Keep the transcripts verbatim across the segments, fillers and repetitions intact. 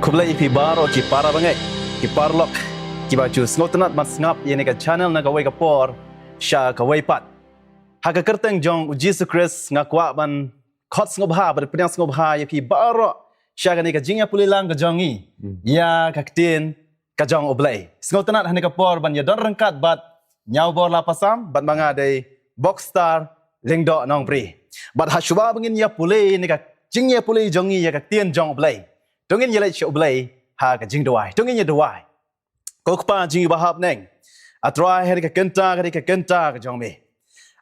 Khublei ïa phi baroh ki para bangeit, ki paralok, kiba ju sngewtynnat ban sngap ïa kane ka channel na kawei ka por sha kawei pat. Ha ka kyrteng jong u Jisu Khrist nga kwah ban khot sngewbha, ban pdiang sngewbha ïa phi baroh sha kane ka jingïapule lang ka jong ngi ïa ka ktien ka jong U Blei. Sngewtynnat ha kane ka por ban ïadon ryngkat bad Ñiawbor Lapasam, bad ma nga dei Bokstar Lyngdoh Nongbri. Bad ha shuwa ba ngin ïapule ïa kane ka jingïapule jong ngi ïa ka ktien jong U Blei, to ngin ïaleit sha U Blei ha ka jingduwai. To ngin ïaduwai. Ko Kpa jong ngi ba ha bneng, A Trai, ha kane ka kynta, ha kane ka kynta ka jong me,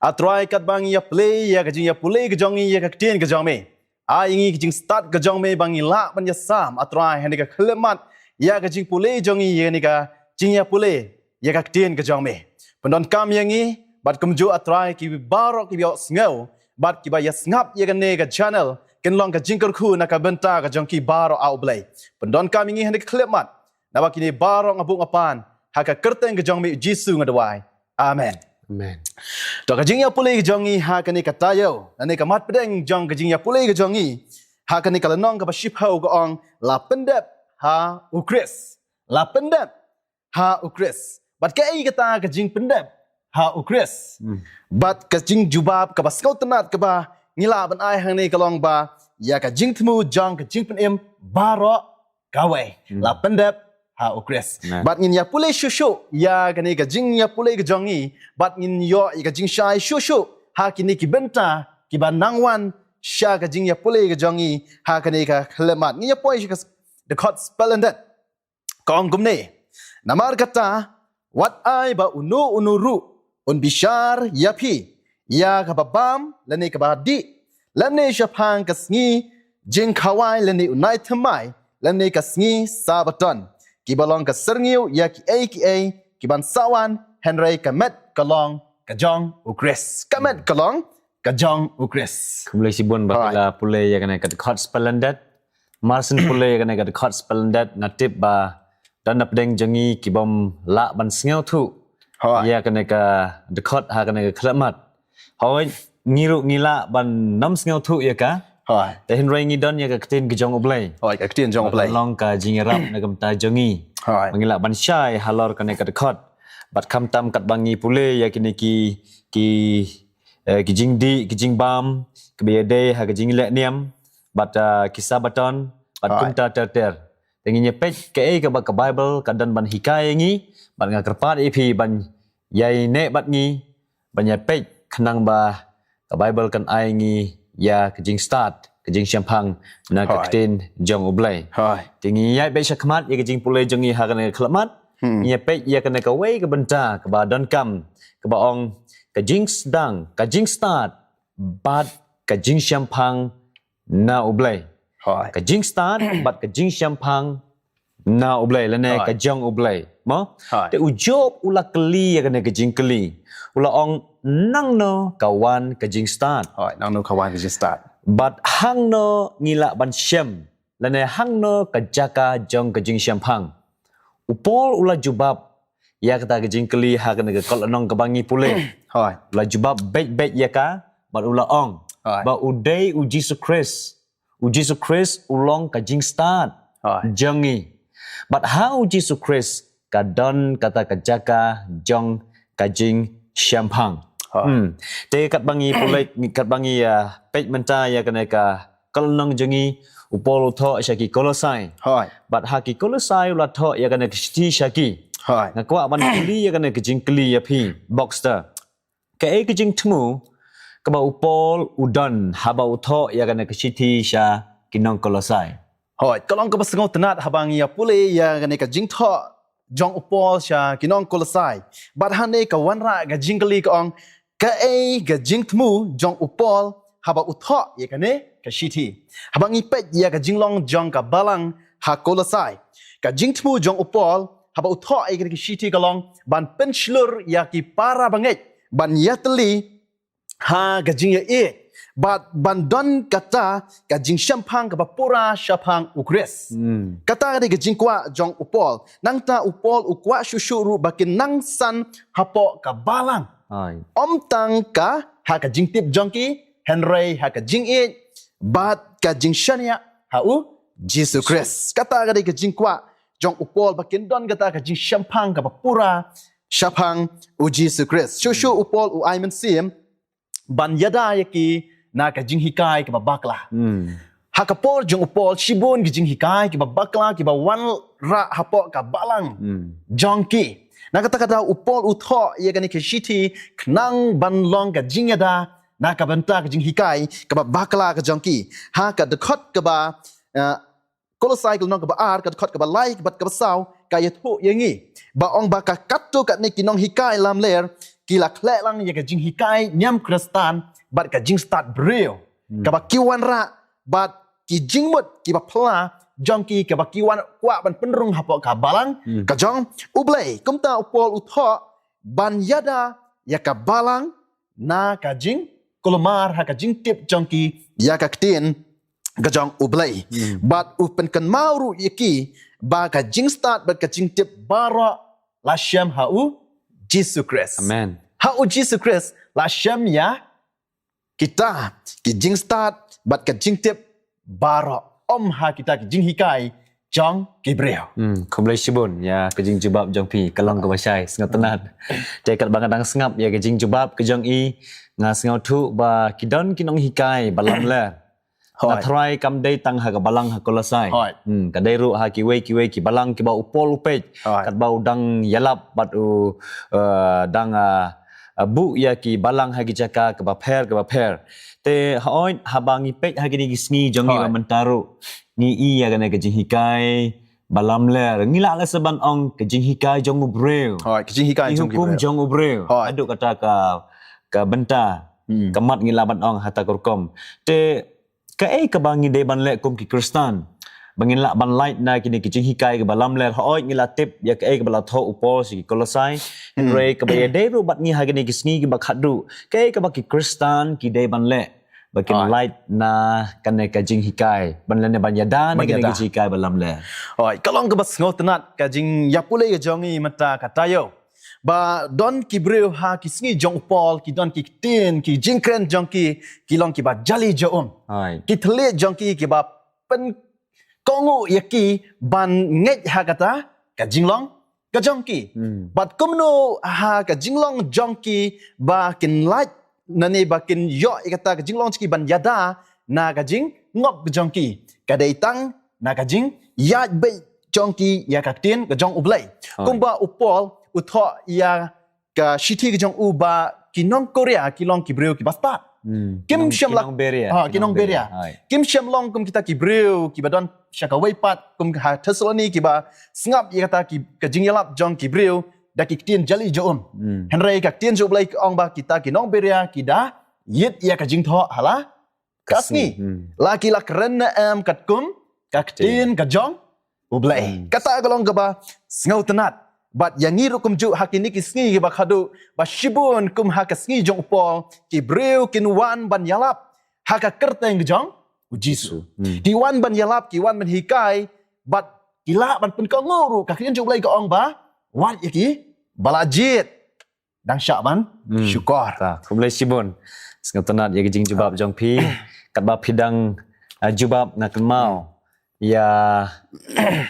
A Trai, katba ngi ïapule ïa ka jingïapule ka jong ngi ïa ka ktien ka jong me, ai ïa ngi ka jingstad ka jong me ba ngin lah ban ïasam, A Trai, ha kane ka khyllipmat ïa ka jingpule jong ngi ïa kane ka jingïapule ïa ka ktien ka jong me. Pyndonkam ïa ngi, bad kumjuh A Trai, ki baroh kiba ïohsngew bad kiba ïasngap ïa kane ka channel, kin long ka jingkyrkhu na ka bynta ka jong ki baroh, A U Blei. Pyndonkam ïa ngi ha kane ka khyllipmat. Naba kine baroh nga buh nga pan ha ka kyrteng ka jong me U Jisu nga duwai. Amen. Amen. To, ka jingïapule ka jong ngi ha kane ka taïew, lane ka mat pdeng jong ka jingïapule ka jong ngi ha kane ka lynnong kaba shiphew ka ong, La pyndep ha U Khrist. La pyndep ha U Khrist. Bad kaei kata ka jingpyndep ha U Khrist? Bad ka jingjubab kaba sngewtynnat kaba ngi lah ban ai hangne ka long ba ïa ka jingthmu jong ka jingpynim baroh kawei. La pyndep ha U Khrist. Amen. Bad ngin ïapule shuh shuh ïa kane ka jingïapule ka jong ngi, bad ngin ïoh ïa ka jingshai shuh shuh ha kine ki bynta kiba nang wan sha ka jingïapule ka jong ngi ha kane ka khyllipmat. Ngin ïa poi sha ka s-, dkhot spelundet. Ka ong kumne: Namar kata, wat ai ba uno uno ruh un bishar ïa phi ïa kaba bam lane kaba dih, lymne shaphang ka sngi jingkhawai lane u nai thymmai, lymne ka sngi Sabbaton, kiba long ka syrngiew ïa kiei kiei kiban sa wan, hynrei ka met ka long ka jong U Khrist. Ka met ka long ka jong U Khrist. Khublei shibun ba phi la pule ïa kane ka dkhot spelundet. Mar shen pule ïa kane ka dkhot spelundet, nga tip ba don napdeng jong ngi kibym lah ban sngewthuh ïa kane ka dkhot ha kane ka khyllipmat. Hooid, ngi ruh ngi lah ban nym sngewthuh ïa ka. Te hynrei ngi don ïa ka ktien ka jong U Blei. Hooid, ka ktien jong U Blei. Long ka jingïarap na ka bynta jong ngi. Ba ngi lah ban shai halor kane ka dkhot. Bad khamtam katba ngi pule ïa kine ki, ki, eh, ki jingdih, ki jingbam, kiba ïadei ha ka jingleh niam, bad, ah, ki Sabbaton, bad kumta ter ter. Te ngin ïa peit kaei kaba ka Baibl ka don ban hikai ïa ngi, bad nga kyrpad ïa phi ban ïai neh bad ngi, ban ïa peit khnang ba ka Baibl kan ai ngi ïa ka jingstad, ka jingshemphang na ka ktien jong U Blei. Te ngin ïa peit shakhmat ïa ka jingpule jong ngi ha kane ka khyllipmat. Ngin ïa peit ïa kane kawei ka bynta kaba donkam, kaba ong ka jingsdang, ka jingstad bad ka jingshemphang na U Blei. Ka jingstad bad ka jingshemphang na U Blei, lane ka jong U Blei. Mo? Te u Job u la kylli ïa kane ka jingkylli. U la ong, nangno ka wan ka jingstad? Nangno ka wan ka jingstad? Bad hangno ngi lah ban shem, lane hangno ka jaka jong ka jingshemphang? U Paul u la jubab ïa kata ka jingkylli ha kane ka lynnong kaba ngi pule. U la jubab beit beit ïa ka, bad u la ong ba u dei U Jisu Khrist. U Jisu Khrist u long ka jingstad jong ngi. Bad ha U Jisu Khrist ka don kata ka jaka jong ka jingshemphang. Te katba ngi pule, katba ngi, ah, peit mynta ïa kane ka lynnong jong ngi, u Paul u thoh sha ki Kolosai. Bad ha ki Kolosai u la thoh ïa kane ka shithi sha ki. Nga kwah ban kylli ïa kane ka jingkylli ïa phi, Boxster. Kaei ka jingthmu kaba u Paul u don haba u thoh ïa kane ka shithi sha ki nong Kolosai? Hooid, ka long kaba sngewtynnat haba ngi ïa pule ïa kane ka jingthoh jong u Paul sha ki nong Kolosai. Bad hangne ka wanrah ka jingkylli, ka ong, kaei ka jingthmu jong u Paul haba u thoh ïa kane ka shithi? Haba ngi peit ïa ka jinglong jong ka balang ha Kolosai, ka jingthmu jong u Paul haba u thoh ïa kane ka shithi ka long ban pynshlur ïa ki para bangeit ban ïatylli ha ka jingïaieit, bad ban don kata ka jingshemphang kaba pura shaphang U Khrist. Kata ka dei ka jingkwah jong u Paul. Nangta u Paul u kwah shuh shuh ruh ba kin nang san hapoh ka balang. Ym tang ka ha ka jingtip jong ki, hynrei ha ka jingïeit bad ka jingshaniah ha U Jisu Khrist. Kata ka dei ka jingkwah jong u Paul ba kin don kata ka jingshemphang kaba pura shaphang u Jisu Khrist. Shuh shuh u Paul u ai mynsiem ban ïada ïa ki na ka jinghikai kaba bakla. Ha ka por jong u Paul shibun ki jinghikai kiba bakla kiba wanrah hapoh ka balang jong ki. Na kata ka daw u Paul u thoh ïa kane ka shithi khnang ban long ka jingïada na ka bynta ka jinghikai kaba bakla ka jong ki. Ha ka dkhot kaba uh, Kolosai ka lynnong kaba ar, ka dkhot kaba lai bad kaba saw, ka ïathuh ïa ngi ba ong ba ka katto katne ki nonghikai lamler ki la khleh lang ïa ka jinghikai niam Khristan bad ka jingstad briew kaba ki wanrah bad ki jingmut kiba phylla jong ki kaba ki wan kwah ban pynrung hapoh ka balang ka jong U Blei. Kumta u Paul u thoh ban ïada ïa ka balang na ka jingkulmar ha ka jingtip jong ki ïa ka ktien ka jong U Blei. Bad u pynkynmaw ruh ïa ki ba ka jingstad bad ka jingtip baroh la shem ha u Jisu Khrist. Amen. Ha u Jisu Khrist la shem ïa kita ki jingstad bad ka jingtip baroh, ym ha kita ki jinghikai jong ki briew. Hmm, khublei shibun ïa ka jingjubab jong phi ka long kaba shai sngewtynnat. Te katba nga dang sngap ïa ka jingjubab ka jong i nga sngewthuh ba ki don ki nonghikai ba lamler. Nga tharai kam dei tang ha ka balang ha Kolosai. Hmm, ka dei ruh ha kiwei kiwei ki balang kiba u Paul u peit. Katba u dang ïalap bad u uh, dang uh, uh, buh ïa ki balang ha ki jaka kaba pher kaba pher. Te hooid haba ngi peit ha kine ki sngi jong ngi ba mynta ruh ngi i ïa kane ka jinghikai ba lamler. Ngi lah leh sa ban ong ka jinghikai jong u briew. Hooid, ka jinghikai jong u briew. Haduh kata ka ka bynta ka mat ngi lah ban ong ha kata ka rukom. Te kaei kaba ngi dei ban leh kum ki Khristan ba ngin lah ban lait na kine ki jinghikai kaba lamler? Hooid ngi la tip ïa kaei kaba la thoh u Paul sha ki Kolosai. Hynrei kaba ïadei ruh bad ngi ha kine ki sngi kiba khatduh, kaei kaba ki Khristan ki dei ban leh ba kin lait na kane ka jinghikai ban leh ne ban ïada na kine ki jinghikai ba lamler? Hooid, ka long kaba sngewtynnat ka jingïapule ka jong ngi mynta ka taïew. Ba don ki briew ha ki sngi jong u Paul ki don ki ktien ki jingkren jong ki ki long kiba jali jaum. Ki thylliej jong ki kiba pynkohnguh ïa ki ban ngeit ha kata ka jinglong ka jong ki. Bad kumno ha ka jinglong jong ki ba kin lait nane ba kin ïoh ïa kata ka jinglong jong ki ban ïada na ka jingngop ka jong ki, ka dei tang na ka jingïaid beit jong ki ïa ka ktien ka jong U Blei. Kumba u Paul u thoh ïa ka shithi ka jong u ba ki nong Korea ki long ki briew kiba stad. Kim shym long ki nong Beria. Kim shym long kum kita ki briew kiba don sha kawei pat kum ha Thessaloni kiba sngap ïa kata ka jingïalap jong ki briew da ki ktien jali jaum. Hynrei ka ktien jong U Blei ka ong ba kita ki nong Beria ki da ïit ïa ka jingthoh ha la ka sngi. La ki la kren ne em katkum ka ktien ka jong U Blei. Kata ka long kaba sngewtynnat. Bad ïa ngi ruh kumjuh ha kine ki sngi kiba khatduh ba shibun kum ha ka sngi jong u Paul ki briew kin wan ban ïalap ha ka kyrteng ka jong u Jisu. Ki wan ban ïalap, ki wan ban hikai bad ki lah ban pynkohnguh ruh. Ka ktien jong U Blei ka ong ba wat ïa ki ba la jied dang shah ban shukor. Khublei shibun. Sngewtynnat ïa ka jingjubab jong phi. Katba phi dang uh, jubab nga kynmaw ïa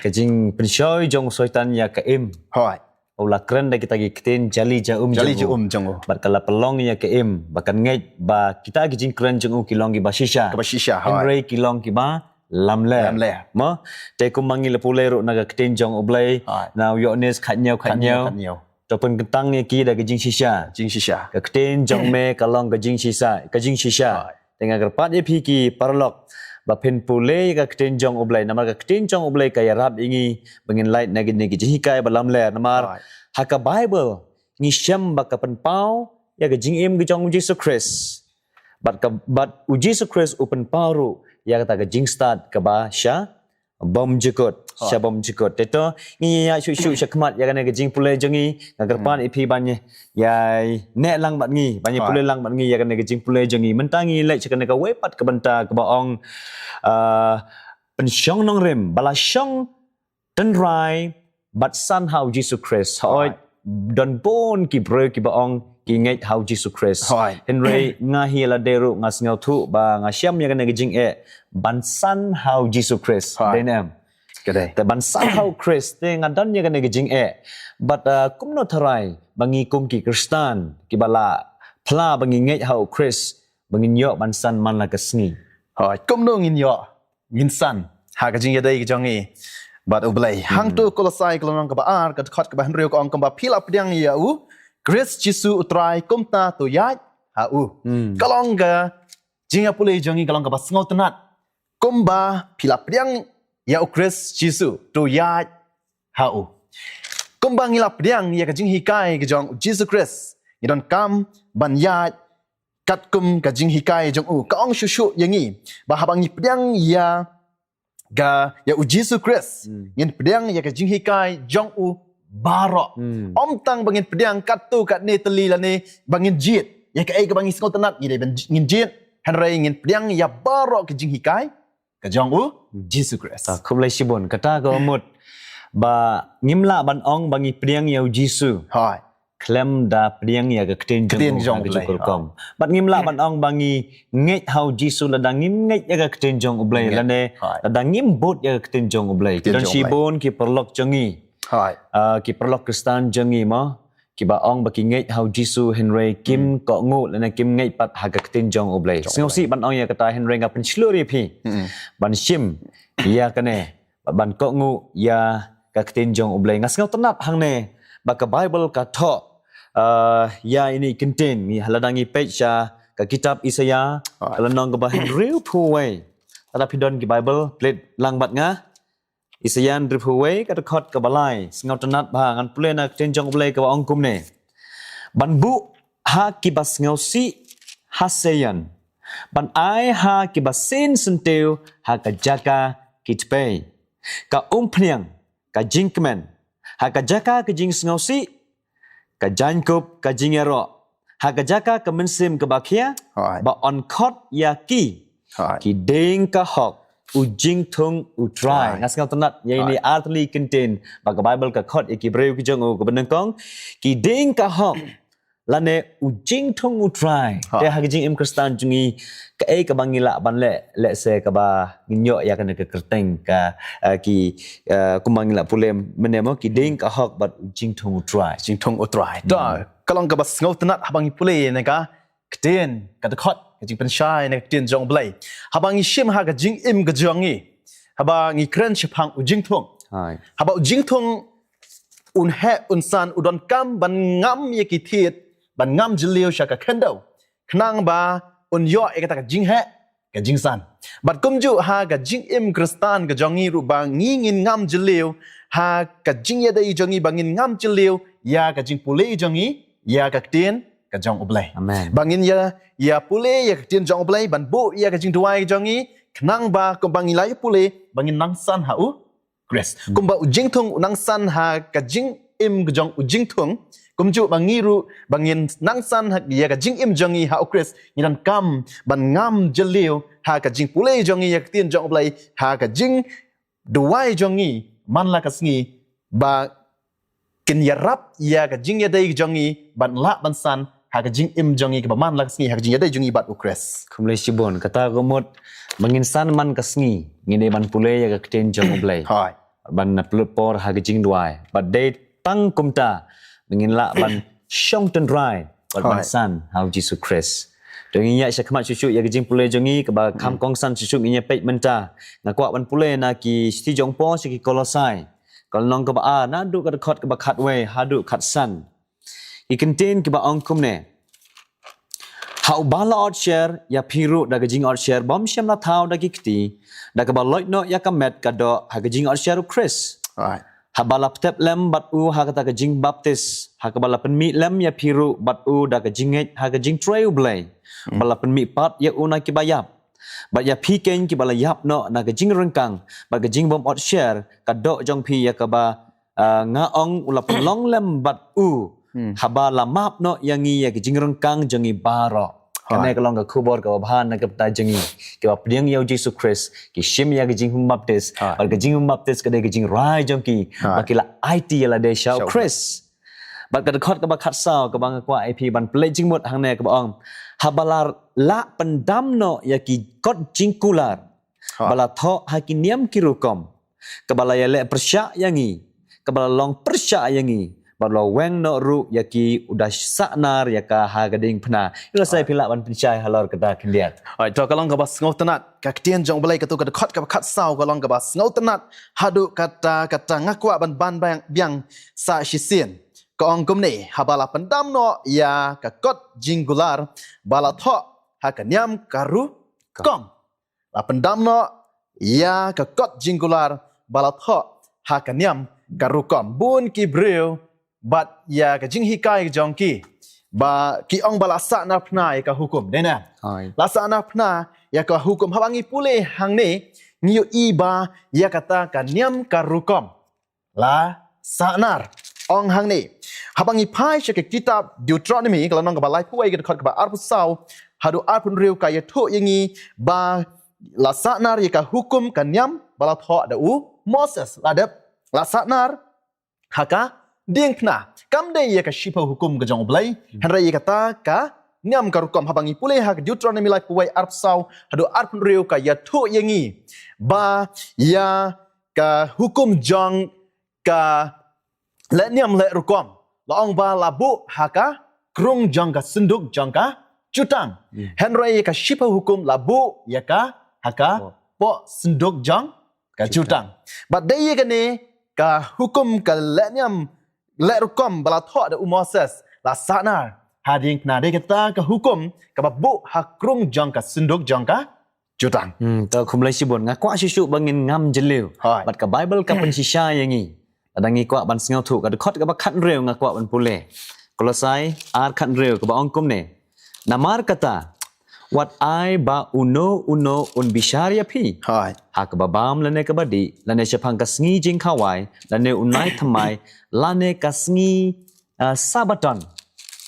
ka jingpynshoi jong u Soitan ïa ka im. Hooid. U la kren da kita ki ktien jali jaum jong u. Bad ka la pynlong ïa ka im ba kan ngeit ba kita ki jingkren jong u ki long kiba shisha. Kiba shisha. Hynrei ki long kiba lamler. Lamler. Mo? Te kumba ngi la pule ruh na ka ktien jong U Blei na u Ïoannis khatñiew khatñiew. To pynkyntang ïa ki da ka jingshisha. Jingshisha. Ka ktien jong me ka long ka jingshisha, ka jingshisha. Te nga kyrpad ïa phi ki paralok ba phin pule ïa ka ktien jong U Blei. Namar ka ktien jong U Blei ka ïarap ïa ngi ba ngin lait na kine ki jinghikai ba lamler. Namar ha ka Baibl ngi shem ba ka pynpaw ïa ka jingim ka jong u Jisu Khrist. Bad ka bad u Jisu Khrist u pynpaw ruh ïa kata ka jingstad kaba sha bymjukut, sha bymjukut. Te to ngi ïa shu shu sha khmat ïa kane ka jingpule jong ngi. Nga kyrpad ïa phi ban ïa neh lang bad ngi, ban ïa pule lang bad ngi ïa kane ka jingpule jong ngi. Mynta ngi leit sha kane kawei pat ka bynta kaba ong uh, pynshong nongrim ba la shong tynrai bad san ha u Jisu Khrist. Hooid, don bun ki briew kiba ong ki ngeit ha u Jisu Khrist. Hooid. Hynrei nga hi lade ruh nga sngewthuh ba nga shem ïa kane ka jingeh ban san ha u Jisu Khrist. Hooid. Dei ne em? Ka dei. Te ban san ha u Khrist te nga don ïa kane ka jingeh. Bad, uh, kumno tharai ba ngi kum ki Khristan kiba la phla ba ngi ngeit ha u Khrist ba ngin ïoh ban san man la ka sngi. Hooid, kumno ngin ïoh, ngin san ha ka jingïadei ka jong ngi bad U Blei. Hmm. Hangto Kolosai ka lynnong kaba ar ka dkhot kaba hynriew ka ong, kumba phi la pdiang ïa u Khrist Jisu u Trai, kumta to ïaid ha u. Hmm. Ka long ka jingïapule jong ngi ka long kaba sngewtynnat. Kumba phi la pdiang ïa u Khrist Jisu, to ïaid ha u. Kumba ngi la pdiang ïa ka jinghikai ka jong u Jisu Khrist, ngi donkam ban ïaid katkum ka jinghikai jong u. Ka ong shuh shuh ïa ngi ba haba ngi pdiang ïa ka, ïa u Jisu Khrist, Hmm. ngin pdiang ïa ka jinghikai jong u baroh. Hmm. Ym tang ba ngin pdiang katto katne tylli lane ba ngin jied ïa kaei kaba ngi sngewtynnat ngi dei ban ji-, ngin jied. Hynrei ngin pdiang ïa baroh ka jinghikai ka jong u Jisu Khrist. Ta, khublei shibun. Kata ka mut ba ngim lah ban ong ba ngi pdiang ïa u Jisu. Hooid. Khlem da pdiang ïa ka ktien jong u ha ka jingkyrkhu. Bad ngim lah ban ong ba ngi ngeit ha u Jisu lada ngim ngeit ïa ka ktien jong U Blei. Lane lada ngim bud ïa ka ktien jong U Blei. Ki don shibun ki paralok jong ngi. Hooid. Ah, ki paralok Khristan jong ngi mo, kiba ong ba ki ngeit ha u Jisu hynrei kim kohnguh lane kim ngeit pat ha ka ktien jong U Blei. Sngewsih ban ong ïa kata hynrei nga pynshlur ïa phi ban shim ïa kane, ban kohnguh ïa ka ktien jong U Blei. Nga sngewtynnat hangne ba ka Baibl ka thoh, ah, ïa ine i kyntien, ngi lada ngi peit sha ka kitab Isaïah, ka lynnong kaba hynriewphew wei. Lada phi don ki Baibl, plie lang bad nga. Isaïah hynriewphew wei ka dkhot kaba lai. Sngewtynnat bha, ngan pule na ka ktien jong U Blei kaba ong kumne. Ban buh ha kiba sngewsih ha Seion, ban ai ha kiba sien syntiew ha ka jaka ki tpei. Ka umphniang ka jingkmen ha ka jaka ka jingsngewsih, ka jaiñkup ka jingïaroh ha ka jaka ka mynsiem kaba khia, ba yn khot ïa ki, ki dieng ka hok, u jingthung U Trai. Nga sngewtynnat ïa ine i ar tylli ki kyntien ba ka Baibl ka khot ïa ki briew ki jong u, kaba nyngkong, ki dieng ka hok lane u jingthung U Trai. Te ha ka jingim Khristan jong ngi, kaei kaba ngi lah ban leh, lehse kaba ngin ïoh ïa kane ka kyrteng ka, eh, ki, eh, kumba ngi lah pule mynne mo, ki dieng ka hok bad u jingthung U Trai. Jingthung U Trai. Ta, ka long kaba sngewtynnat haba ngi pule na ka ktien, ka dkhot, ka jingpynshai na ka ktien jong U Blei. Haba ngi shim ha ka jingim ka jong ngi, haba ngi kren shaphang u jingthung, haba u jingthung un heh un san, u donkam ban ngam ïa ki thied, ban ngam jylliew sha ka khyndew, khnang ba un ïoh ïa kata ka jingheh ka jingsan. Bad kumjuh ha ka jingim Khristan ka jong ngi ruh ba ngi ngin ngam jylliew ha ka jingïadei jong ngi, ba ngin ngam jylliew ïa ka jingpule jong ngi ïa ka ktien ka jong U Blei. Amen. Ba ngin ïa, ïa pule ïa ka ktien jong U Blei, ban buh ïa ka jingduwai jong ngi, khnang ba kumba ngi la ïa pule ba ngin nang san ha u Khrist. Kumba u jingthung u nang san ha ka jingim ka jong u jingthung, kumjuh ba ngi ruh ba ngin nang san ha, ïa ka jingim jong ngi ha u Khrist, ngi donkam ban ngam jylliew ha ka jingpule jong ngi ïa ka ktien jong U Blei, ha ka jingduwai jong ngi man la ka sngi, ba kin ïarap ïa ka jingïadei jong ngi ban lah ban san ha ka jingim jong ngi kaba man la ka sngi ha ka jingïadei jong ngi bad u Khrist. Khublei shibun, kata ka mut ba ngin san man ka sngi, ngin dei ban pule ïa ka ktien jong U Blei. Hooid. Ban pynlut por ha ka jingduwai. Bad dei tang kumta ba ngin lah ban shong tynrai bad ban san ha u Jisu Khrist. To ngin ïaid shakhmat shuh shuh ïa ka jingpule jong ngi kaba kham kongsan shuh shuh, ngin ïa peit mynta. Nga kwah ban pule na ki shithi jong u Paul sha ki Kolosai, ka lynnong kaba ar, naduh ka dkhot kaba khatwei haduh khatsan. Ki kyntien kiba ong kumne. Ha uba la ot sher ïa phi ruh da ka jingot sher bym shym la thaw da ki kti, da kaba loit noh ïa ka met ka doh ha ka jingot sher u Khrist. Haba la pyntip lem bad u ha kata ka jingbaptis, ha kaba la pynmih lem ïa phi ruh bad u da ka jingngeit ha ka jingtrei U Blei, ba la pynmih pat ïa u na kiba ïap. Bad ïa phi keiñ kiba la ïap noh na ka jingryngkang bad ka jingbym ot sher ka doh jong phi, ïa kaba, ah, nga ong u la pynlong lem bad u haba la map noh ïa ngi ïa ka jingryngkang jong ngi baroh. Kane ka long ka khubor kaba bha na ka bynta jong ngi kiba pdiang ïa u Jisu Khrist, ki shim ïa ka jingbaptis. Bad ka jingbaptis ka dei ka jingrai jong ki ba ki la aiti ïa lade sha u Khrist. Bad ka dkhot kaba khatsaw kaba nga kwah ïa phi ban plie jingmut hangne kaba ong, haba la lah pyndam noh ïa ki kot jingkular ba la thoh ha ki niam ki rukom, kaba la ïaleh pyrshah ïa ngi, kaba la long pyrshah ïa ngi, bad la weng noh ruh ïa ki, u da sahnar ïa ka ha ka diengphna. Ïa la sa phi lah ban pynshai halor kata khyndiat. Oi, to ka long kaba sngewtynnat. Ka ktien jong U Blei katto ka dkhot kaba khatsaw ka long kaba sngewtynnat haduh katta katta. Nga kwah ban ban biang, biang sa shisien. Ka ong kumne, haba la pyndam noh ïa ka kot jingkular ba la thoh ha ka niam ka rukom. La pyndam noh ïa ka kot jingkular ba la thoh ha ka niam ka rukom. Bun ki briew bad ïa ka jinghikai jong ki ba ki ong ba la sahnar phna ïa ka hukum, dei na? Hooid. La sahnar phna ïa ka hukum. Haba ngi pule hangne, ngi ïohi ba ïa kata ka niam ka rukom la sahnar. Ong hangne, haba ngi phai sha ka kitab Deuteronomy, ka lynnong kaba laiphew wei, ka dkhot kaba arphew saw haduh arphew hynriew, ka ïathuh ïa ngi ba la sahnar ïa ka hukum ka niam ba la thoh da u Moses. La dep, la sahnar ha ka diengphna. Kam dei ïa ka shiphew hukum ka jong U Blei, hynrei ïa kata ka niam ka rukom. Haba ngi pule ha ka Deuteronomy laiphew wei, arphew saw haduh arphew hynriew, ka ïathuh ïa ngi ba ïa ka hukum jong ka leh niam leh rukom la ong ba la buh ha ka krung jong ka synduk jong ka jutang. Hynrei ïa ka shiphew hukum la buh ïa ka ha ka poh synduk jong ka jutang. Bad dei ïa kane ka hukum ka leh niam leh rukom ba la thoh da u Moses la sahnar ha diengphna. Dei kata ka hukum kaba buh ha krung jong ka synduk jong ka jutang. Hmm, to khublei shibun, nga kwah shuh shuh ba ngin ngam jylliew. Hooid. Bad ka Bible ka pynshisha ïa ngi. Lada ngi kwah ban sngewthuh, ka dkhot kaba khathynriew nga kwah ban pule. Kolosai ar khathynriew kaba ong kumne. Namar kata, wat ai ba uno uno un bishar ïa phi. Hooid. Ha kaba bam lane kaba dih, lane shaphang ka sngi jingkhawai, lane u nai thymmai, lane ka sngi, ah, Sabaton.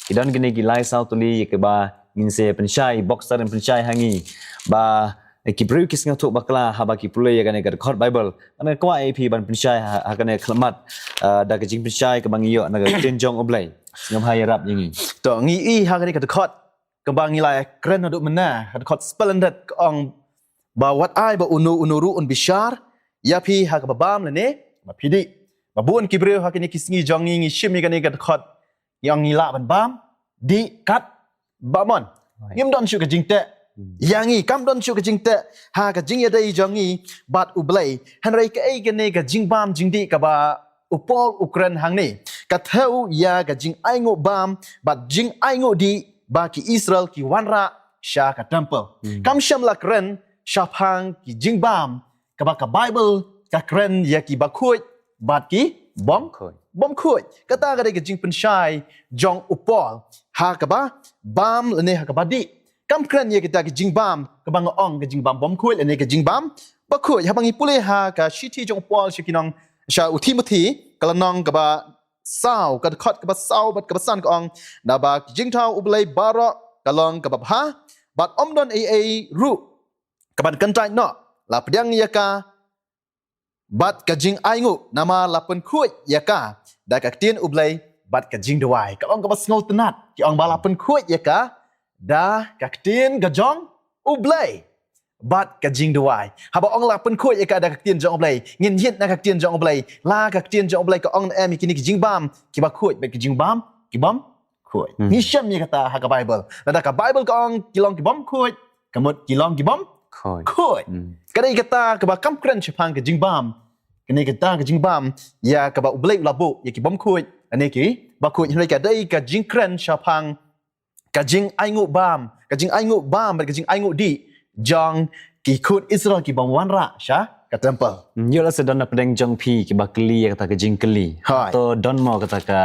Ki don kine ki lai saw tylli ïa kiba ngin sa pynshai, bok sar pynshai ha ngi. Ba, eh, ki briew ki sngewthuh bakla haba ki pule ïa kane ka dkhot Bible. Nga kwah ïa phi ban pynshai ha, ha kane ka khmat, ah, da ka jingpynshai kaba ngi ïoh na ka ktien jong U Blei. Sngewbha ïarap ïa ngi. To ngi ïohi ha kane ka dkhot kaba ngi la kren haduh mynne, ka dkhot splendid, ka ong ba wat ai ba uno uno ruh un bishar ïa phi ha kaba bam lane ba phi dih. Ba bun ki briew ha kine ki sngi jong ngi ngi shim ïa kane ka dkhot, ïa ngi lah ban bam, dih, kat, bamon. Ngim don shuh ka jingteh. Hmm. Ïa ngi kam don shuh ka jingteh ha ka jingïadei jong ngi bad U Blei. Hynrei kaei kane ka jingbam jingdih kaba u Paul u kren hangne? Ka thew ïa ka jingainguh bam bad jingainguh dih ba ki Israel ki wanrah sha ka temple. Hmm. Kam shym la kren shaphang ki jingbam kaba ka Bible ka kren ïa ki bakhuid bad ki bym khuid. Bym khuid. Kata ka dei ka jingpynshai jong u Paul ha kaba bam lane ha kaba dih. Kam kren ïa kita ki jingbam kaba nga ong, ka jingbam bym khuid lane ka jingbam bakhuid. Haba ngi pule ha ka shithi jong u Paul sha ki nong, sha u Timothi, ka lynnong kaba saw, ka dkhot kaba saw bad kaba san, ka ong, naba ka jingthaw U Blei baroh ka long kaba bha, bad ym don ei ei ruh kaban kyntait noh. La pdiang ïa ka bad ka jingainguh, namar la pynkhuid ïa ka da ka ktien U Blei bad ka jingduwai. Ka long kaba sngewtynnat, ki ong ba la pynkhuid ïa ka da ka ktien ka jong U Blei bad ka jingduwai. Haba ong la pynkhuid ïa ka da ka ktien jong U Blei, ngin ïit na ka ktien jong U Blei. La ka ktien jong U Blei ka ong ne em ïa kine ki jingbam kiba khuid bad ki jingbam ki bym khuid. Hmm. Ngi shem ïa kata ha ka Bible. Lada ka Bible ka ong ki long ki bym khuid, ka mut ki long ki bym khuid. Khuid. Hmm. Ka dei kata kaba kam kren shaphang ka jingbam. Kane kata ka jingbam ïa kaba U Blei u la buh ïa ki bym khuid, ane ki bakhuid. Hynrei ka dei ka jingkren shaphang ka jingainguh bam, ka jingainguh bam bad ka jingainguh dih jong ki khun Israel ki bym wanrah sha ka temple. Hmm, ïoh lada sa don na pdeng jong phi kiba kylli ïa kata ka jingkylli. Hooid. To don mo kata ka,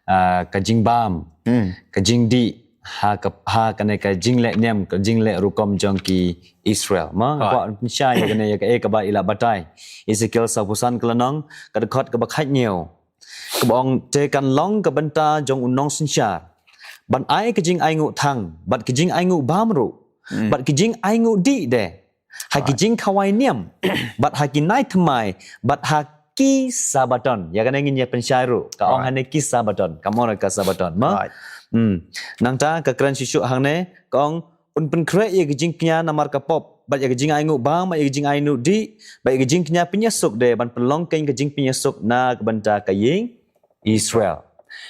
ah, ka jingbam, hmm, ka jingdih ha ka, ha kane ka jingleh niam, ka jingleh rukom jong ki Israel. Ma, hooid, kwah pynshai ïa kane ïa kaei kaba i la batai. Ezekiel sawphew san ka lynnong, ka dkhot kaba khathynñiew. Kaba ong, te kan long ka bynta jong u nongsynshar ban ai ka jingainguh thang bad ka jingainguh bam ruh, hmm, bad ka jingainguh dih de ha ki, hooid, jingkhawai niam bad ha ki nai thymmai bad ha ki Sabaton. Ïa kane ngin ïa pynshai ruh. Ka ong hangne ki Sabaton. Ka mut ka Sabaton. Mo? Hmm. Nangta ka kren shuh shuh hangne ka ong un pynkhreh ïa ka jingkñia namar ka pop. Bad ïa ka jingainguh bam, bad ïa ka jingainguh dih, bad ïa ka jingkñia pynïasuk de, ban pynlong keiñ ka jingpynïasuk na ka bynta ka ïing Israel.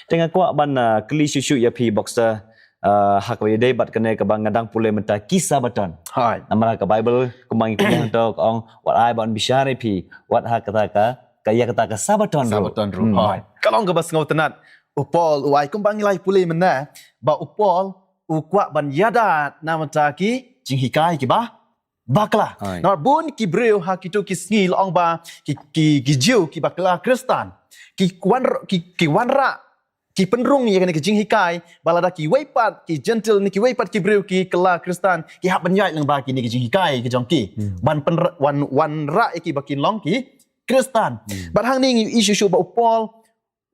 Te nga kwah ban uh, kylli shuh shuh ïa phi Boxer, uh, ha kaba ïadei bad kane kaba nga dang pule mynta ki Sabaton. Hai. Namar ha ka Bible kumba ngi pule hangto ka ong wat ai ban bishar ïa phi wat ha kata ka ka ïa kata ka Sabaton ruh. Sabaton ruh. Hmm. Hai. Ka long kaba sngewtynnat u Paul u ai kumba ngi la ïa pule mynne ba u Paul u kwah ban ïada na bynta ki jinghikai kiba bakla. Hai. Namar bun ki briew ha kito ki sngi la ong ba ki ki ki Jiw kiba bakla Khristan ki wan ki ki wanrah ki pynrung ïa kane ka jinghikai ba lada kiwei pat ki Jentil ne kiwei pat ki briew ki bakla Khristan ki hap ban ïaid lyngba kine ki jinghikai ki jong ki. Hmm. Ban pynra- wan wanrah ïa ki ba kin long ki Khristan. Hmm. Bad hangne ngi ïohi shuh shuh ba u Paul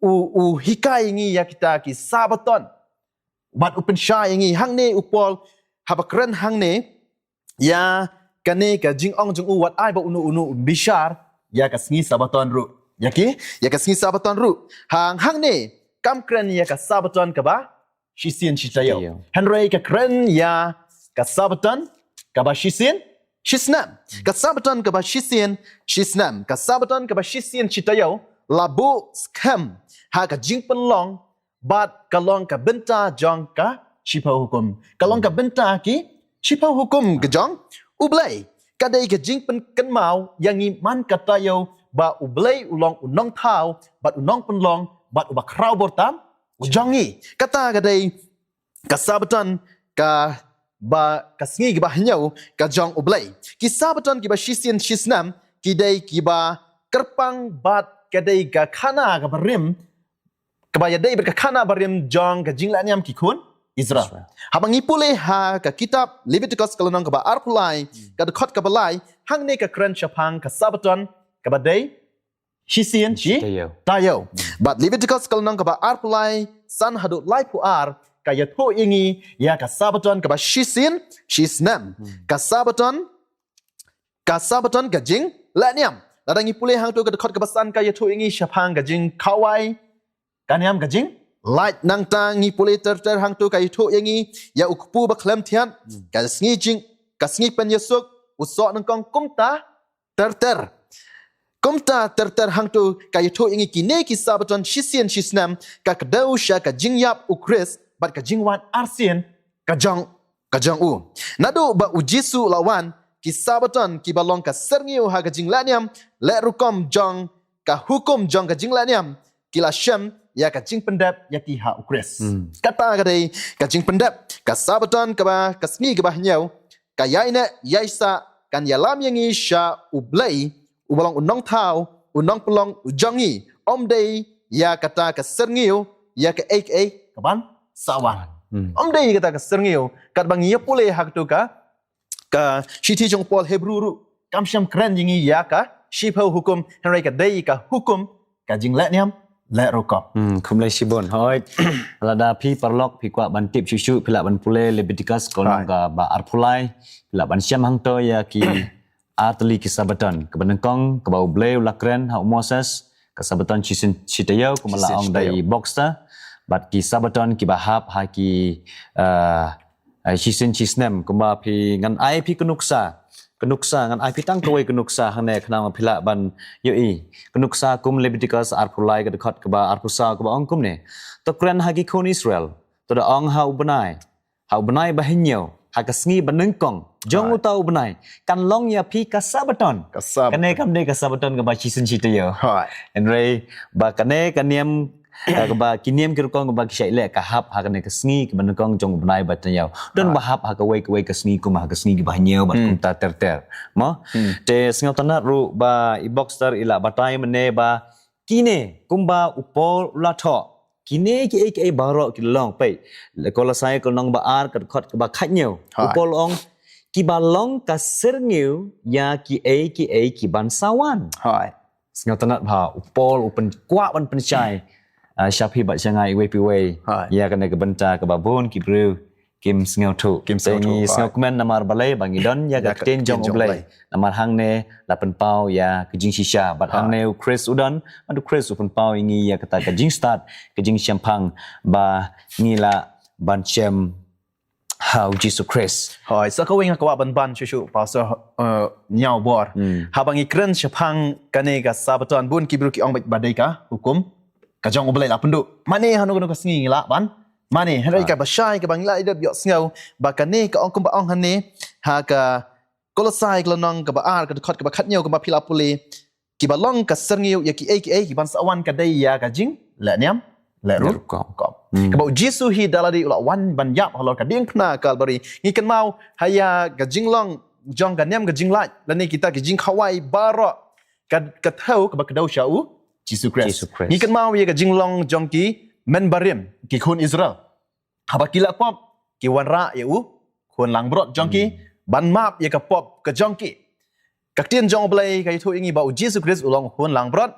u u hikai ïa ngi ïa kita ki Sabaton. Bad u pynshai ïa ngi hangne u Paul haba kren hangne ïa kane ka jingong jong u wat ai ba uno uno un bishar ïa ka sngi Sabaton ruh. Ïa ki ïa ka sngi Sabaton ruh. Hang hangne kam kren ïa ka Sabaton kaba shisien shi taïew. Shi taïew. Hynrei ka kren ïa ka Sabaton kaba shisien shi snem. Ka Sabaton kaba shisien shi snem. Ka Sabaton kaba shisien shi taïew la buh skhem ha ka jingpynlong bad ka long ka bynta jong ka shiphew hukum. Ka long ka bynta ki shiphew hukum ka jong U Blei. Ka dei ka jingpynkynmaw ïa ngi man ka taïew ba U Blei u long u nongthaw bad u nongpynlong bad uba khraw bor tam u jong ngi. Kata ka dei ka Sabaton kaba ka sngi kaba hynñiew ka jong U Blei. Ki Sabaton kiba shisien shi snem ki dei kiba kyrpang bad ka dei ka khana kaba rim kaba ïadei bad ka khana barim jong ka jinglehniam ki khun Israel. Israel. Haba ngi pule ha ka kitab Leviticus ka lynnong kaba arphew lai, ka dkhot kaba lai, hangne ka kren shaphang ka Sabaton kaba dei shisien shi taïew. Bad Leviticus ka lynnong kaba arphew lai, san haduh laiphew ar, ka ïathuh ïa ngi ïa ka Sabaton kaba shisien shi snem. Hmm. Ka Sabaton ka Sabaton ka jinglehniam. Lada ngi pule hangto ka dkhot kaba san ka ïathuh ïa ngi shaphang ka jingkhawai ka niam ka jinglait. Nangta ngi pule ter ter hangto ka ïathuh ïa ngi ïa u kpu ba khlem thiat, ka sngi jing ka sngi pynïasuk, u soh nyngkong kumta ter ter. Kumta ter ter hangto ka ïathuh ïa ngi kine ki Sabaton shisien shi snem ka kdew sha ka jingïap u Khrist bad ka jingwan arsien ka jong ka jong u. Naduh ba u Jisu la wan ki Sabaton kiba long ka syrngiew ha ka jinglehniam leh rukom jong ka hukum jong ka jinglehniam ki la shem ïa ka jingpyndep ïa ki ha u Khrist. Hmm. Kata ka dei ka jingpyndep ka Sabaton kaba ka sngi kaba hynñiew ka ïaineh ïaisah kan ïalam ïa ngi sha u Blei uba long u nongthaw u nongpynlong u jong ngi. Ym dei ïa kata ka syrngiew ïa kaei kaei kaban sa wan. Hmm. Ym dei ïa kata ka syrngiew katba ngi ïa pule ha kato ka ka shithi jong Paul Hebru ruh kam shym kren ïa ngi ïa ka shiphew hukum hynrei ka dei ka hukum ka jinglehniam leh rukom. Hmm, khublei shibun. Hooid. Lada phi paralok phi kwah ban tip shuh shuh phi lah ban pule Leviticus ka lynnong kaba arphew lai phi lah ban shem hangto ïa ki ar tylli ki Sabaton. Kaba nyngkong kaba U Blei u la kren ha u Moses ka Sabaton shisien shi taïew kumba la ong da i Boxer. Bad ki Sabaton kiba hap ha ki eh, eh, shisien shi snem kumba phi ngan ai phi ka nuksa. Ka nuksa ngan ai phi tang kawei ka nuksa hangne khnang phi lah ban ïohi. Ka nuksa kum Leviticus arphew lai ka dkhot kaba arphew saw kaba ong kumne. To kren ha ki khun Israel. To da ong ha u bnai ha u bnai ba hynñiew ha ka sngi ba nyngkong jong uta u bnai kan long ïa phi ka Sabaton. Ka Sabaton. Kane kam dei ka Sabaton kaba shisien shi taïew. Hooid. Hynrei ba kane ka niam eh, kaba ki niam ki rukom kaba ki shait leh ka hap ha kane ka sngi kaba nyngkong jong u bnai ba hynñiew. Don ba hap ha kawei kawei ka sngi kum ha ka sngi kaba hynñiew bad kumta ter ter. Mo? Hmm. Te sngewtynnat ruh ba i Boxer i la batai mynne ba kine kumba u Paul u la thoh. Kine kiei kiei baroh ki long peit. Kolosai ka lynnong ba ar ka dkhot kaba khathynñiew. U Paul ong kiba long ka syrngiew ïa kiei kiei kiban sa wan. Hooid. Sngewtynnat ba u Paul u pyn kwah ban pynshai. Ah, sha phi bad sha nga iwei pa iwei. Hooid. Ïa kane ka bynta kaba bun ki briew kim sngewthuh. Kim sngewthuh, ngi sngewkmen namar balei ba ngi don ïa ka ktien jong U Blei. Namar hangne la pynpaw ïa ka jingshisha. Bad hangne u Khrist u don, bad u Khrist u pynpaw ïa ngi ïa kata ka jingstad, ka jingshemphang ba ngi lah ban shem ha u Jisu Khrist. Hooid, sa kawei nga kwah ban ban shuh shuh, Pastor, eh, Niawbor. Haba ngi kren shaphang kane ka Sabaton, bun ki briew ki ong ba dei ka hukum ka jong U Blei la pynduh. Mane hano hano ka sngi ngi lah ban mane, hynrei kaba shai kaba ngi lah ïa dep ïohsngew ba kane ka ong kumba ong hangne ha ka Kolosai ka lynnong kaba ar, ka dkhot kaba khatñiew, kaba phi la pule, kiba long ka syrngiew ïa kiei kiei kiban sa wan, ka dei ïa ka jingleh niam leh rukom. Kaba u Jisu hi da lade u la wan ban ïap halor ka diengphna Kalbari. Ngi kynmaw ha ïa ka jinglong jong ka niam ka jinglait lane kita ki jingkhawai baroh, ka, ka thew kaba kdew sha u Jisu Khrist. Ngi kynmaw ïa ka jinglong jong ki mynbarim, ki khun Israel. Haba ki la pop, ki wanrah ïa u khun langbrot jong ki ban map ïa ka pop ka jong ki. Ka ktien jong U Blei ka ïathuh ïa ngi ba u Jisu Khrist u long u khun langbrot.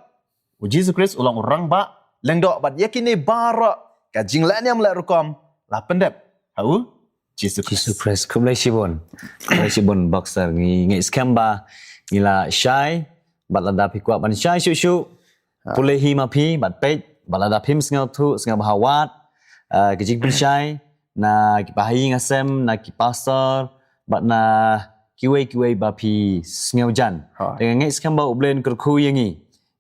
U Jisu Khrist u long u rangbah lyngdoh, bad ïa kine baroh, ka jingleh niam leh rukom, la pyndep ha u Jisu Khrist. Khublei shibun. Khublei shibun, Pastor. Ngi, ngi skhem ba ngi la shai, bad lada phi kwah ban shai shuh shuh, pule hi ma phi bad peit, bad lada phim sngewthuh, sngewbha wad, eh, ka jingpynshai na ki bahaïing hasem, na ki pastor, bad na kiwei kiwei ba phi sngewjan. Te nga ngeit skhem ba U Blei un kyrkhu ïa ngi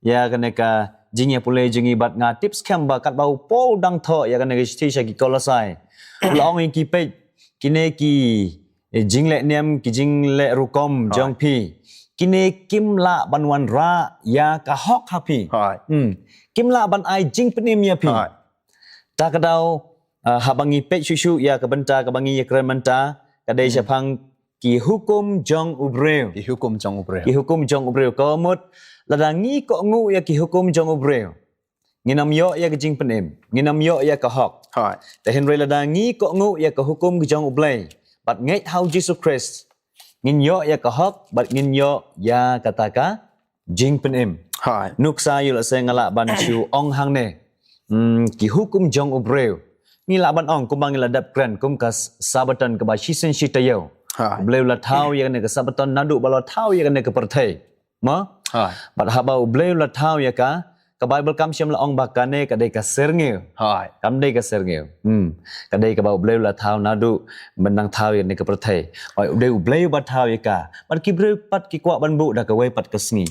ïa kane ka jingïapule jong ngi, bad nga tip skhem ba katba u Paul dang thoh ïa kane ka shithi sha ki Kolosai, u la ong ïa ki, peit, kine ki, eh, jingleh niam, ki jingleh rukom jong phi, kine kim lah ban wanrah ïa ka hok ha phi. Hmm. Kim lah ban ai jingpynim ïa phi. Ta ka daw, ah, haba ngi peit shuh shuh ïa ka bynta kaba ngi ïakren mynta, ka dei shaphang ki hukum jong u briew. Ki hukum jong u briew. Ki hukum jong u briew. Ka mut, lada ngi kohnguh ïa ki hukum jong u briew, ngin ym ïoh ïa ka jingpynim, ngin ym ïoh ïa ka hok. Te hynrei lada ngi kohnguh ïa ka hukum jong U Blei bad ngeit ha u Jisu Khrist, ngin ïoh ïa ka hok bad ngin ïoh ïa kata ka jingpynim. Nuksa ïa la seng nga lah ban shu ong hangne. Hmm, ki hukum jong u briew. Ngi lah ban ong kumba ngi la dep kren kum ka s-, Sabaton kaba shisien shi taïew. U Blei u la thaw ïa kane ka Sabaton naduh ba la thaw ïa kane ka pyrthei. Mo? Bad haba U Blei u la thaw ïa ka, ka Baibl kam shym la ong ba kane ka dei ka syrngiew. Kam dei ka syrngiew. Hmm. Ka dei kaba U Blei u la thaw naduh ban nang thaw ïa kane ka pyrthei. Hooid, u dei U Blei uba thaw ïa ka. Bad ki briew pat ki kwah ban buh da kawei pat ka sngi.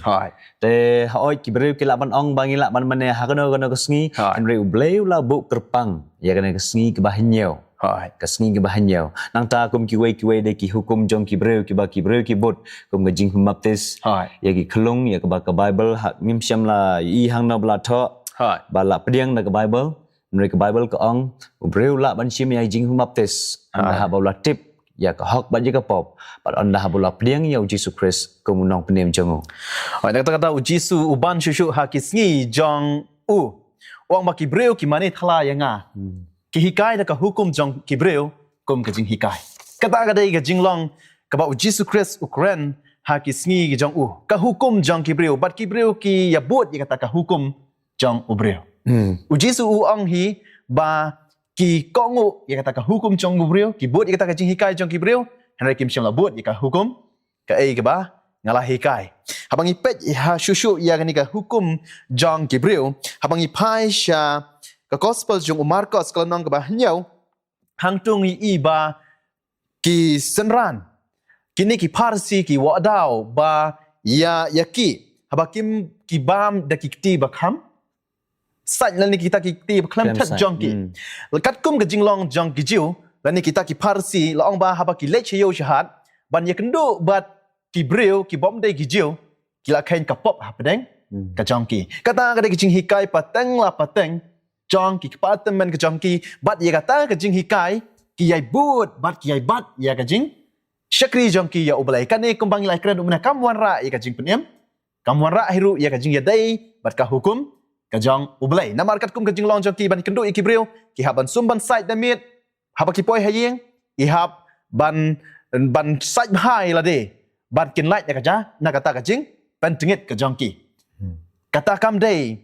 Te hooid, ki briew ki lah ban ong ba ngi lah ban mane ha kano kano ka sngi. Hynrei U Blei u la buh kyrpang ïa kane ka sngi kaba hynñiew. Ka sngi kaba hynñiew. Nangta kum kiwei kiwei de ki hukum jong ki briew, kiba ki briew ki bud, kum ka jingpynbaptis. Ïa ki khyllung, ïa kaba ka Baibl ha ngim shym la i hangno ba la thoh. Ba la pdiang da ka Baibl. Hynrei ka Baibl ka ong, u briew lah ban shim ïa ka jingpynbaptis ynda haba u la tip ïa ka hok bad ïa ka pop, bad ynda haba u la pdiang ïa u Jisu Khrist kum u nongpynim jong u. Hooid, na kata kata u Jisu u ban shuh shuh ha ki sngi jong u. U ong ba ki briew ki mane thala ïa nga. Ki hikai da ka hukum jong ki briew kum ka jinghikai. Kata ka dei ka jinglong kaba u Jisu Khrist u kren ha ki sngi jong u. Ka hukum jong ki briew, bad ki briew ki ïa bud ïa kata ka hukum jong u briew. U Jisu u ong hi ba ki kohnguh ïa kata ka hukum jong u briew, ki bud ïa kata ka jinghikai jong ki briew, hynrei kim shym la bud ïa ka hukum, kaei kaba nga la hikai. Haba ngi peit ha shuh shuh ïa kane ka hukum jong ki briew, haba ngi phai sha ka Gospel jong u Markos ka lynnong kaba hynñiew, hangto ngi i ba ki synran, kine ki Pharisi ki wad daw ba ïa, ïa ki, haba kim, ki bam da ki kti ba kham sait lane kita ki kti ba khlem thep jong ki. Katkum ka jinglong jong ki Jiw lane kita ki Pharisi, la ong ba haba ki leit sha ïew sha hat ban ïakynduh bad ki briew kibym dei ki Jiw, ki la kheiñ ka pop hapdeng ka jong ki. Kata ka dei ka jinghikai pateng la pateng jong ki kpa tymmen ka jong ki, bad ïa kata ka jinghikai ki ïai bud bad ki ïai bat ïa ka jingshakri jong ki ïa U Blei. Kane kumba ngi la kren u mynne kam wanrah ïa ka jingpynim, kam wanrah hi ruh ïa ka jingïadei bad ka hukum ka jong U Blei. Namar katkum ka jinglong jong ki ban kynduh ïa ki briew, ki hap ban sum ban sait da miet, haba ki poi ha ïing, ki hap ban, ban sait bha ïa lade, ban kynlait na ka ja, na kata ka jingpyntngit ka jong ki. Kata kam dei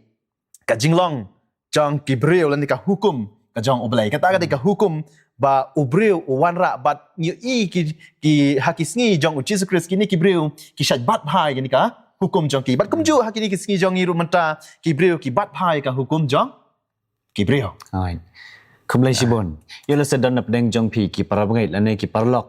ka jinglong jong ki briew lane ka hukum ka jong U Blei. Kata ka dei ka hukum ba u briew u wanrah, bad ngi ïohi ki, ki ha ki sngi jong U Jisu Khrist kine ki briew ki shait bat bha ïa kane ka hukum jong ki. Bad kumjuh ha kine ki sngi jong ngi ruh mynta ki briew ki bat bha ïa ka hukum jong ki briew. Alright. Khublei shibun. Ïa la sa don na pdeng jong phi ki para bangeit lane ki paralok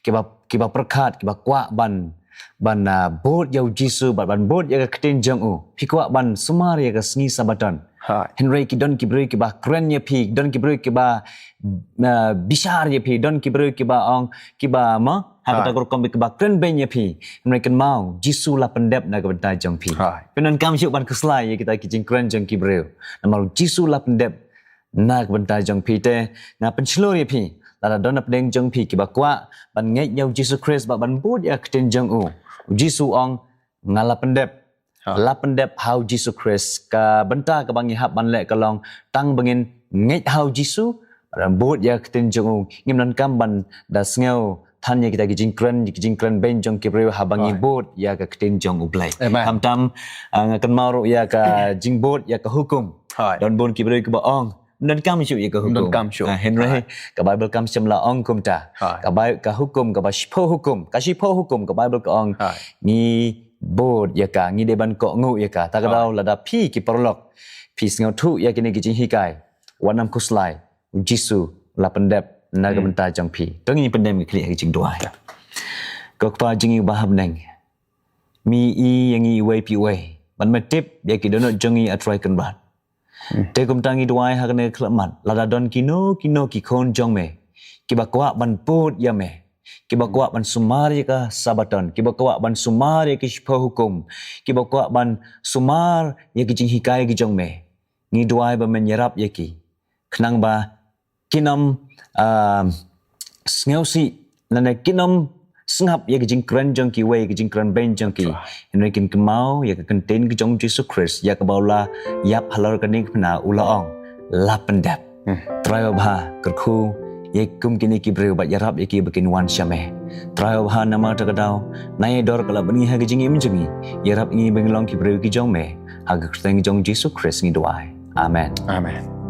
kiba, kiba pyrkhat, kiba kwah ban, ban, ah, bud ïa U Jisu, ban, ban bud ïa ka ktien jong u. Phi kwah ban sumar ïa ka sngi Sabaton. Hai. Hynrei ki don ki briew kiba kren ïa phi, don ki briew kiba, ah, bishar ïa phi, don ki briew kiba ong, kiba ma, ha kata ka rukom kiba kren beiñ ïa phi. Hynrei kynmaw, Jisu la pyndep na ka bynta jong phi. Hai. Pyndonkam shuh ban khuslai ïa kita ki jingkren jong ki briew. Namar Jisu la pyndep na ka bynta jong phi. Te nga pynshlur ïa phi, lada don na pdeng jong phi kiba kwah ban ngeit ïa U Jisu Khrist bad ban bud ïa ka ktien jong u. U Jisu ong, nga la pyndep. Ha. La pyndep ha U Jisu Khrist. Ka bynta kaba ngi hap ban leh ka long tang ba ngin ngeit ha U Jisu, ban bud ïa ka ktien jong u. Ngim donkam ban da sngew than ïa kita ki jingkren, ki jingkren beiñ jong ki briew haba ngi bud ïa ka ktien jong U Blei. Amen. Khamtam, ah, nga kynmaw ruh ïa ka jingbud ïa ka hukum. Hai. Don bun ki briew kiba ong, ym donkam shuh ïa ka hukum. Ym donkam shuh. Ah, hynrei ka Baibl kam shym la ong kumta. Hai. Ka Bai-, ka hukum, kaba shiphew hukum, ka shiphew hukum ka Baibl ka ong, ngi bud ïa ka, ngi dei ban kohnguh ïa ka. Ta ka daw lada phi ki paralok phi sngewthuh ïa kine ki jinghikai, wat nym khuslai. U Jisu la pyndep na ka bynta jong phi. To ngin pyndem, ngin khlieh ha ka jingduwai. Ko Kpa jong ngi uba ha bneng, me ïohi ïa ngi iwei pa iwei, bad me tip ïa ki dohnud jong ngi, A Trai Kynrad. Te kumta ngi duwai ha kane ka khyllipmat, lada don kino kino ki khun jong me kiba kwah ban bud ïa me, kiba kwah ban sumar ïa ka Sabaton, kiba kwah ban sumar ïa ki shiphew hukum, kiba kwah ban sumar ïa ki jinghikai ki jong me, ngi duwai ba men ïarap ïa ki, khnang ba kin ym, ah, sngewsih, lane kin ym sngap ïa ki jingkren jong kiwei, ki jingkren beiñ jong ki. Hynrei kin kynmaw ïa ka kyntien ka jong U Jisu Khrist, ïa kaba u la ïap halor kane ka bynta, u la ong, la pyndep. Trai babha, kyrkhu ïa kum kine ki briew bad ïarap ïa ki ba kin wan sha me. Trai babha, namar ta ka daw, na ïa dor ka la bad ngi ha ka jingim jong ngi, ïarap ngi ba ngin long ki briew ki jong me. Ha ka kyrteng jong U Jisu Khrist ngi duwai. Amen. Amen.